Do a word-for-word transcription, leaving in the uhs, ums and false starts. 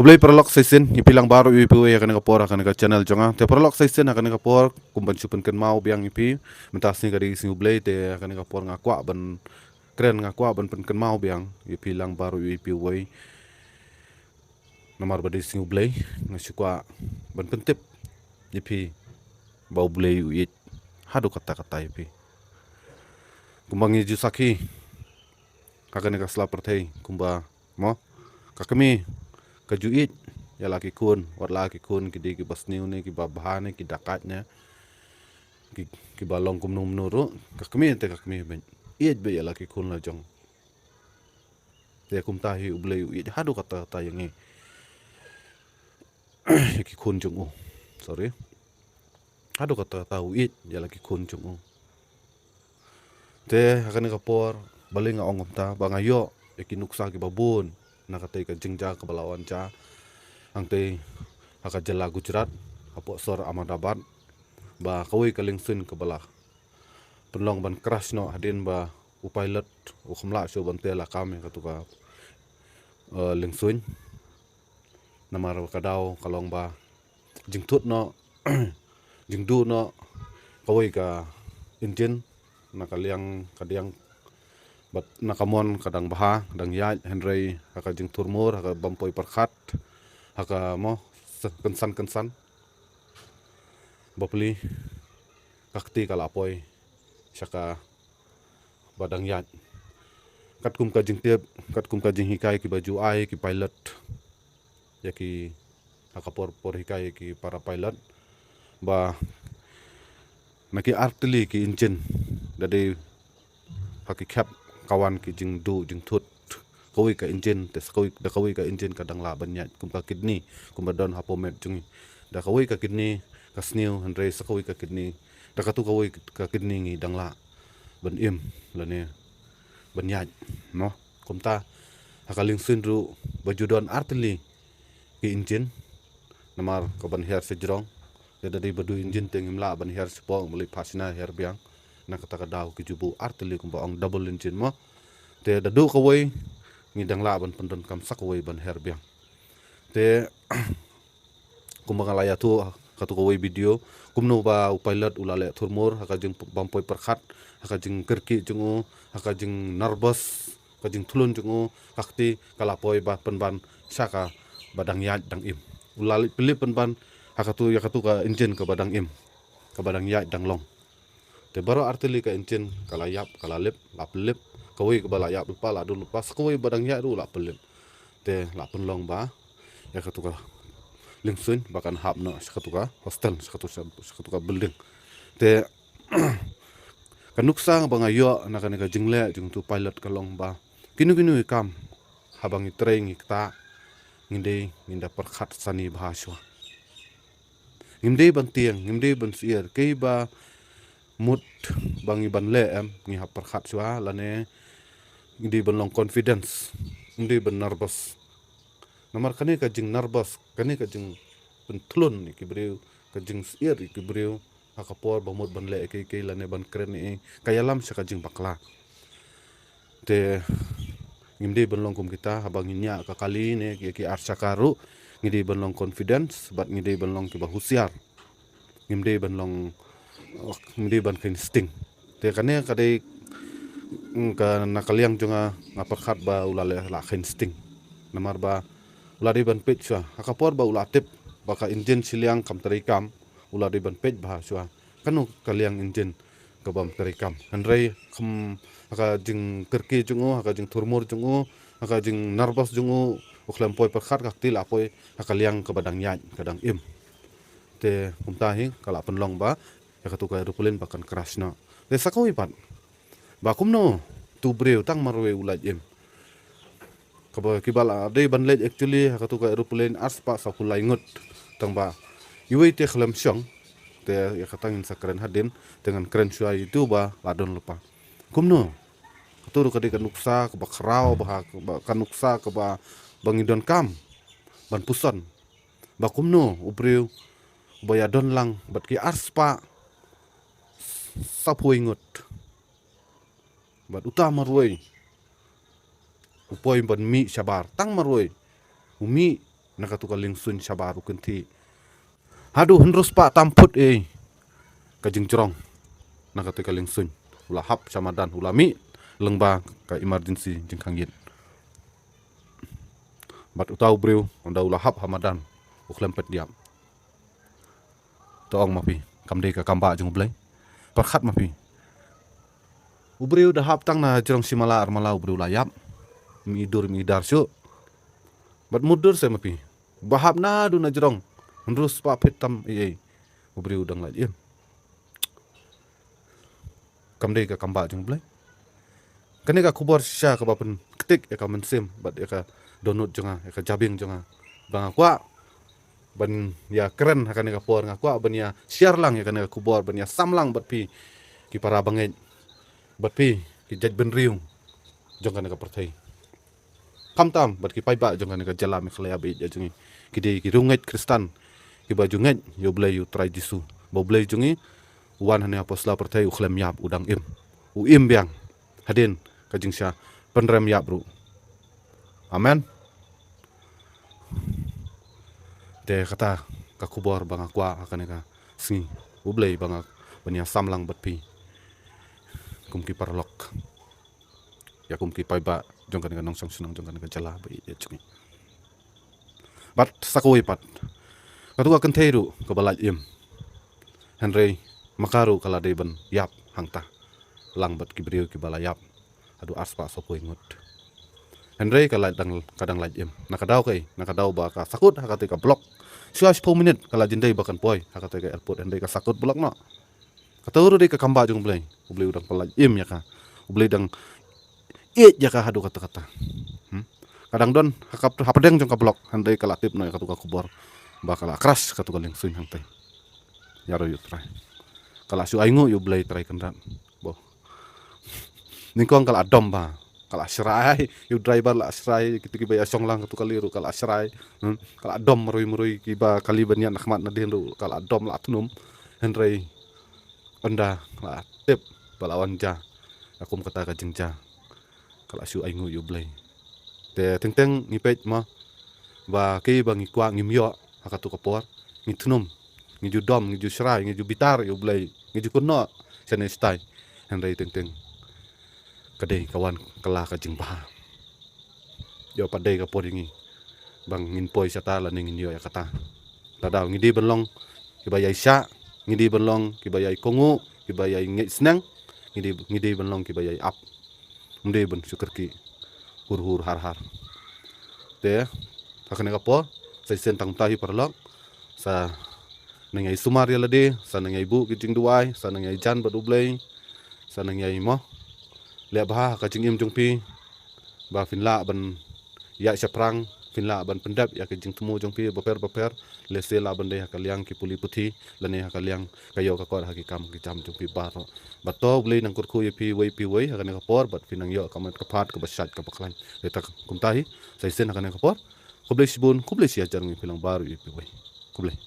Khublei paralok sa shisien, ïa phi lang baroh ïa phi ha kane ka por ha kane ka channel jong nga. Te paralok sa shisien ha kane ka por, kum ban shu pynkynmaw biang ïa phi, mynta sngi ka dei ka sngi U Blei, te ha kane ka por nga kwah ban kren, nga kwah ban pynkynmaw biang ïa phi lang baroh ïa phi. Namar ba dei sngi U Blei, nga shu kwah ban pyntip ïa phi ba U Blei u ïeit haduh katta katta ïa phi. Kumba ngi ju sakhi ha kane ka sla pyrthei, kumba, mo, ka kmie ka ju ïeit ïa la ki khun, wat la ki khun ki dei kiba sniew ne kiba bha ne ki dakait ne ki, kiba long kumno kumno ruh, ka kmie te ka kmie beit, ïeit beit ïa la ki khun la jong. Te kumta hi U Blei u ïeit haduh katta katta ïa ngi, ïa ki khun jong u. Sorry. Haduh katta katta u ïeit ïa la ki khun jong u. Te ha kane ka por, balei nga ong kumta, ba nga ïoh ïa ki nuksa kiba bun na katei ka jingjia kaba la wan jia hangtei ha ka jylla Gujarat, hapoh sor Ahmedabad, ba kawei ka liengsuiñ kaba la pynlong ban crash noh hadien ba u pilot u kham lah shuh ban tei lakam ïa katu ka, eh, liengsuiñ. Namar ka daw ka long ba jingthut noh, jingduh noh kawei ka engine, na ka liang ka diang, bad na ka mon ka dang bha, ka dang ïaid, hynrei ha ka jingthurmur, ha kaba ym poi pyrkhat, ha ka, mo, se-, kynsan kynsan, bapli ka kti ka la poi sha kaba dang ïaid. Katkum ka jingtip, katkum ka jinghikai kiba ju ai ki pilot ïa ki, ha ka por por hikai ïa ki para pilot, ba na ki artylli ki engine, da dei ha ki khep ka wan ki jingduh jingthut kawei ka engine, te sa kawei, da kawei ka engine ka dang lah ban ïaid, kum ka kidney, kumba don hapoh met jong ngi. Da kawei ka kidney ka sniew, hynrei sa kawei ka kidney, da katu kawei ka kidney ngi dang lah ban im lane ban ïaid, mo. Kumta ha ka liengsuiñ ruh ba ju don artylli ki engine, namar ka ban hiar sha jrong, te da dei ba duh engine te ngim lah ban hiar shapoh, balei phah shna hiar biang. Na kata ka daw ki ju buh artylli, kumba ong double engine, mo. Te da duh kawei, ngi dang lah ban pyndonkam sa kawei ban hiar biang. Te kumba nga la ïathuh ha katu kawei video, kumno ba u pilot u la leh thurmur ha ka jing bym poi pyrkhat, ha ka jingkyrkieh jong u, ha ka jingnervous, ka jingthlun jong u, ka kti ka la poi ba pynban sha kaba dang ïaid dang im. U la leit pynlip pynban ha katu, ïa katu ka engine kaba dang im, kaba dang ïaid dang long. Te baroh artylli ka engine ka la ïap, ka la lip, la pynlip. Kawei kaba la ïap lypa, la dun lypa, sa kawei ba dang ïaid ruh la pynlip. Te la pynlong ba ïa katu ka liengsuiñ ba kan hap noh sha katu ka hostel, sha katu, sha katu ka building. Te ka nuksa ba nga ïoh na kane ka jingleh jong utu u pilot ka long ba kino kino ki kam, haba ngi trei ngi ktah, ngi dei, ngin da pyrkhat sani bha shuwa. Ngim dei ban tieng, ngim dei ban syier, kaei ba mut ba ngi ban leh, em, ngi hap pyrkhat shuwa, lane ngi dei ban long confidence, ngim dei ban nervous. Namar kane ka jingnervous, kane ka jingpynthlun ïa ki briew, ka jingsyier ïa ki briew ha ka por ba mut ban leh ïa kiei kiei lane ban kren ïa kiei, ka ïalam sha ka jingbakla. Te ngim dei ban long kum kita, haba ngi ñiah ka kali ne ki, ki ar shaka ruh, ngi dei ban long confidence, bad ngi dei ban long kiba husiar. Ngim dei ban long, ngim dei ban kheiñ sting. Te kane ka dei, mm, ka na ka liang jong nga, nga pyrkhat ba u la leh, la kheiñ sting. Namar ba u la dei ban peit shuwa ha ka por ba u la tip ba ka engine shiliang kam trei kam, u la dei ban peit bha shuwa kano ka liang engine ka bym trei kam. Hynrei kham, ha ka jingkyrkieh jong u, ha ka jingthurmur jong u, ha ka jingnervous jong u, u khlem poi pyrkhat, ka kti la poi ha ka liang kaba dang ïaid, ka dang im. Te kumta hi ka la pynlong ba ïa katu ka aeroplane ba kan crash noh. Te sa kawei pat, ba kumno utu u briew tang marwei u lait im. Kaba, kiba la dei ban leit actually ha katu ka aeroplane ar spah saphew lai ngut. Tang ba iwei te khlem shong. Te ïa kata ngin sa kren hadien, te ngan kren shuwa ïa itu ba la don lypa. Kumno? Katu ruh ka dei ka nuksa kaba khraw bha, kaba, ka nuksa kaba, ba ngi donkam ban puson. Ba kumno u briew uba ïa don lang bad ki ar spah saphew ngut. Bad uta marwei u poi ban mih shabar, tang marwei u mih na katu ka liengsuiñ shabar u kynthih. Haduh hynriew spah tam phut ei ka jingjrong na katu ka liengsuiñ. U la hap sha madan, u la mih lyngba ka emergency jingkhang ïit. Bad uta u briew, ynda u la hap ha madan, u khlem peit ïap. To ong ma phi, kam dei ka kambah jong U Blei? Pyrkhat ma phi. U briew da hap tang na jrong shi mala ar mala u briew la ïap. Im i dur im i dar shuh. Bad mutdur se ma phi. Ba hap naduh na jrong hynriew spah phit tam ei ei, u briew dang lait im. Kam dei ka kambah jong U Blei? Kane ka khubor shisha kaba pynktik ïa ka mynsiem bad ïa ka dohnud jong nga, ïa ka jabieng jong nga. Ba nga kwah ban ïa kren ha kane ka por, nga kwah ban ïa share lang ïa kane ka khubor, ban ïa sam lang bad phi ki para bangeit, bad phi ki jaitbynriew jong kane ka pyrthei. Khamtam bad ki paidbah jong kane ka jylla Meghalaya ba ïeit ïa jong ngi. Ki dei ki riewngeit Khristan kiba ju ngeit ïa U Blei, ïa U Trai Jisu. Ba U Blei jong ngi u wan hangne ha pyrthei, u khlem ïap, u dang im. U im biang hadien ka jingshah pynrem ïap ruh. Amen. Te kata ka khubor ba nga kwah ha kane ka sngi, U Blei, ba nga ban ïa sam lang bad phi kum ki paralok, ïa kum ki paidbah jong kane ka nongshong shnong, jong kane ka jylla ba ïeit jong ngi. Bad sa kawei pat, katu ka kynthei ruh kaba lait im, hynrei ma ka ruh ka la dei ban ïap hangta lang bad ki briew kiba la ïap haduh ar spah sawphew ngut. Hynrei ka lait dang, ka dang lait im. Na ka daw kaei? Na ka daw ba ka sahkut ha katei ka block. Shuwa shiphew minit ka la jin dei ba kan poi ha katei ka airport, hynrei ka sahkut block noh. Kata ruh dei ka kambah jong U Blei. U Blei u dang pynlait im ïa ka. U Blei dang ïeit ïa ka haduh katta katta. Hmm? Ka dang don ha ka, hapdeng jong ka block, hynrei ka la tip noh ïa katu ka khubor ba ka la crash katu ka liengsuiñ hangtei. Ïaroh ïa U Trai. Ka la shu ainguh ïa U Blei Trai Kynrad. Bo. Nyngkong ka la dom bha. Ka la shrai ïa u driver, la shrai ïa kito kiba ïa shong lang katu kali ruh, ka la shrai. Hmm? Ka la dom marwei marwei kiba kali ban ïaid na khmat nadien ruh, ka la dom, la thnum. Hynrei ynda la tip ba la wan jia ïa kum kata ka jingjia, ka la shu ainguh ïa U Blei. Te teng teng ngi peit mo ba kiba ngi kwah ngim ïoh ha katu ka por, ngi thnum, ngi ju dom, ngi ju shrai, ngi ju bitar ïa U Blei, ngi ju kynnoh shane shatai. Hynrei teng teng ka dei ka wan kylla ka jingbha. Ïoh pat dei ka por ïa ngi ba ngin poi shata lane ngin ïoh ïa kata. Lada ngi dei ban long kiba ïai shah, ngi dei ban long kiba ïai kohnguh, kiba ïai ngeit sneng, ngi dei, ngi dei ban long kiba ïai ap. Ym dei ban shu kyrkieh hur hur har har. Te ha kane ka por, sa shisien tang kumta hi paralok, sa nang ïai sumar ïa lade, sa nang ïai buh ki jingduwai, sa nang ïai jan bad U Blei, sa nang ïai mo leh bha ha ka jingim jong phi, ba phin lah ban ïaid shaphrang, phin lah ban pyndep ïa ki jingthmu jong phi bapher bapher, lehse lah ban dei ha ka liang ki pule puthi, lane ha ka liang ka ïoh ka kot ha ki kam ki jam jong phi baroh. Bad to U Blei nang kyrkhu ïa phi uwei pa uwei ha kane ka por, bad phin nang ïoh ka met ka phad kaba shait kaba khlaiñ. Te tang kumta hi, sa shisien ha kane ka por, khublei shibun, khublei shihajar ngi phi lang baroh ïa phi uwei. Khublei.